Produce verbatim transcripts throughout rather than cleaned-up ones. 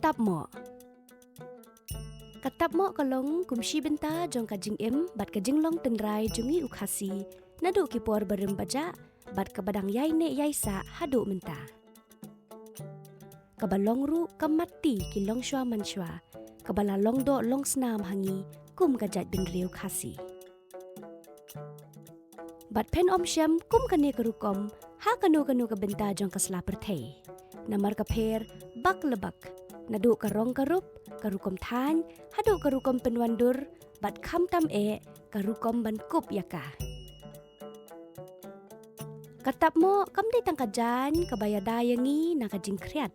Tapmoh. Ka tapmoh ka long kum shi bynta jong ka jingim bad ka jinglong tynrai jong ngi u Khasi, naduh ki por barim bajah bad kaba dang ïaineh ïaisah haduh mynta. Kaba long ruh ka matti ki longshuwa manshwa, kaba la long doh long snam ha ngi kum ka jaitbynriew Khasi. Bad phin ym shem kum kane ka rukom ha kano kano ka bynta jong ka sla pyrthei. Namar ka pher bak la bak, naduh ka rong ka rup, ka rukom thaiñ, haduh ka rukom pynwandur, bad khamtam eh ka rukom ban kup ïa ka. Ka tapmoh kam dei tang ka jaiñ kaba ïada ïa ngi na ka jingkhriat,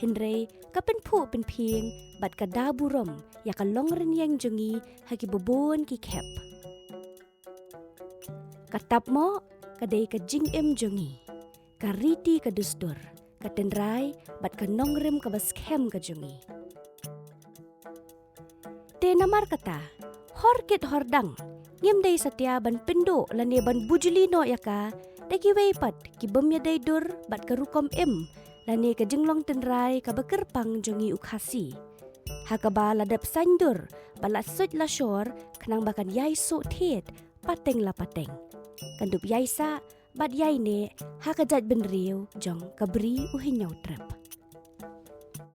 hynrei ka pynphuh pynphieng bad ka da burom ïa ka long rynïeng jong ngi ha ki babun ki khep. Ka tapmoh ka dei ka jingim jong ngi, ka riti ka dustur, ka tynrai bad ka nongrim kaba skhem ka jong ngi. Te namar kata, hor kit hor dang, ngim dei satia ban pynduh lane ban bujli noh ïa ka da kiwei pat ki bym ïadei dur bad ka rukom im lane ka jinglong tynrai kaba kyrpang jong ngi u Khasi, ha kaba la dep saiñdur bad la suid la shor khnang ba kan ïai suh thied pateng la pateng, kan dup ïaisah bad ïaineh ha ka jaitbynriew jong ka Bri u Hynñiewtrep.